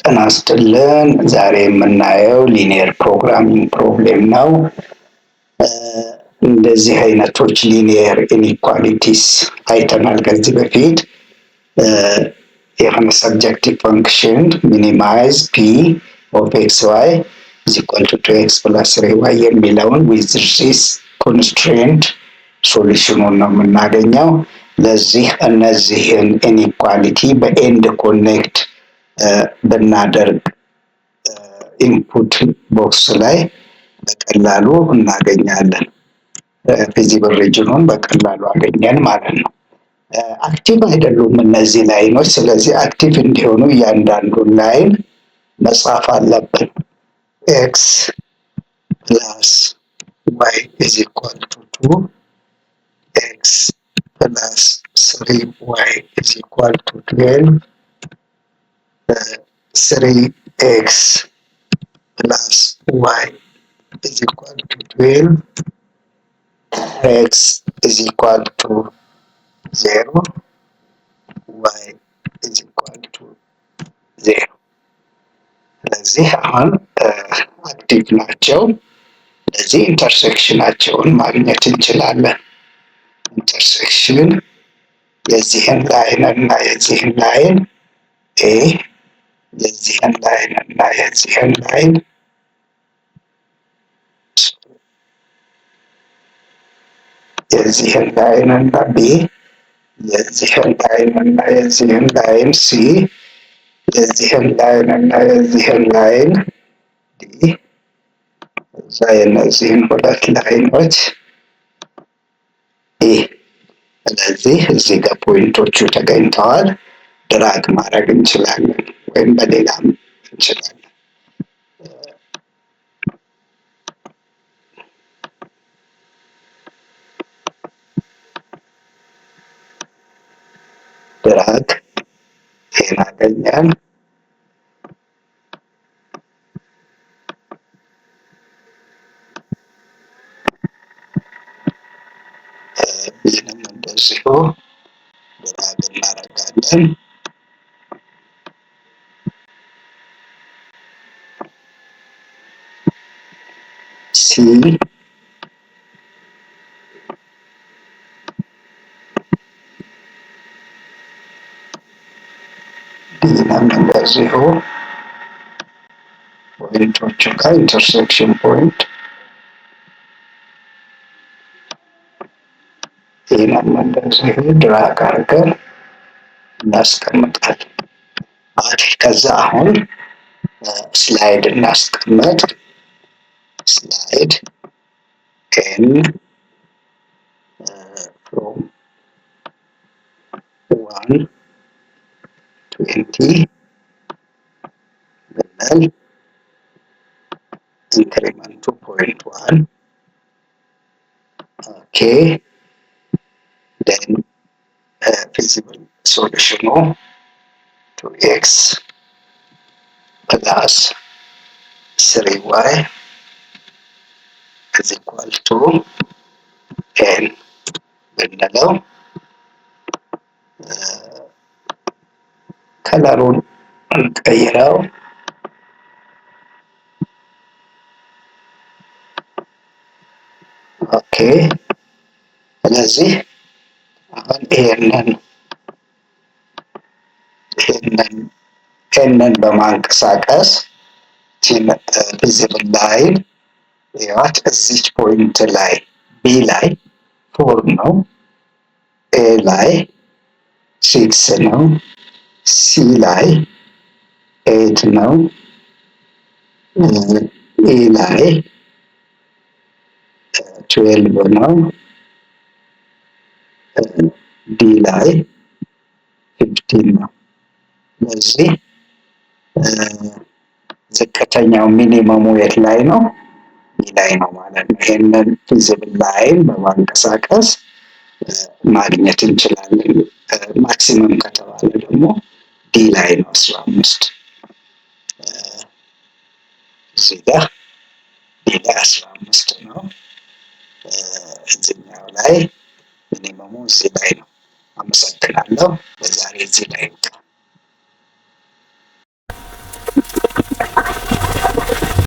ጤና ይስጥልን። ዛሬ የምናየው linear programming problem ነው። እንደዚህ አይነቶች linear inequalities አይተናል ከዚህ በፊት። የሆነ subjective function minimize P of x y is equal to 2x plus 3y የሚለውን with this constraint solution ኑን ነው የምናገኘው። ለዚህ እነዚህን inequality በ and connect ብናደርግ input box ላይ በቀላሉ እናገኛለን። Feasible region ኑን በቀላሉ አገኘን ማለት ነው። Active አይደሉም እነዚህ line ኖች። ስለዚህ active እንዲሆኑ እያንዳንዱን line መጻፍ አለብን። x plus y is equal to 2, x plus 3y is equal to 12, 3x plus y is equal to 12, x is equal to 0, y is equal to 0። ስለዚህ አሁን active ናቸው። ስለዚህ intersection ናቸውን ማግኘት እንችላለን። Intersection የዚህን line እና የዚህን line A፣ የዚህን line እና የዚህን line፣ የዚህን line እና B፣ የዚህን line እና የዚህን line C፣ የዚህን line እና የዚህን line D፣ እዛ የነዚህን ሁለት line ኖች E። ስለዚህ እዚህ ጋር point ኦቹ ተገኝተዋል። Drag ማድረግ እንችላለን ወይም በሌላም እንችላለን። Drag ይሄን አገኘን። B ንም እንደዚሁ drag እናደርጋለን። C፣ D ንም እንደዚሁ point ኦቹ ጋር intersection point፣ ይህንም እንደዚሁ drag አድርገን እናስቀምጣለን። Okay፣ ከዛ አሁን slide እናስቀምጥ። Slide n from 1 20 ብንል increment ኡ 0.1። Okay, then feasible solution ኑ 2x plus 3y is equal to n ብንለው color ሩን እንቀይረው። Okay፣ ስለዚህ አሁን ይሄንን n ን በማንቀሳቀስ feasible line ይዋት እዚች point ላይ B ላይ 4 ነው፣ A ላይ 6 ነው፣ C ላይ 8 ነው፣ E ላይ 12 ነው፣ D ላይ 15 ነው። ስለዚህ ዝቅተኛው minimum ሙ የት ላይ ነው? B ላይ ነው ማለት ነው። ይሄንን feasible line በማንቀሳቀስ ማግኘት እንችላለን። Maximum ከተባለ ደግሞ D ላይ ነው፣ 15። እዚህ ጋር D ላይ 15 ነው። እዚህኛው ላይ minimum ሙ እዚህ ላይ ነው። አመሰግናለሁ። ለዛሬ እዚህ ላይ ይብቃ።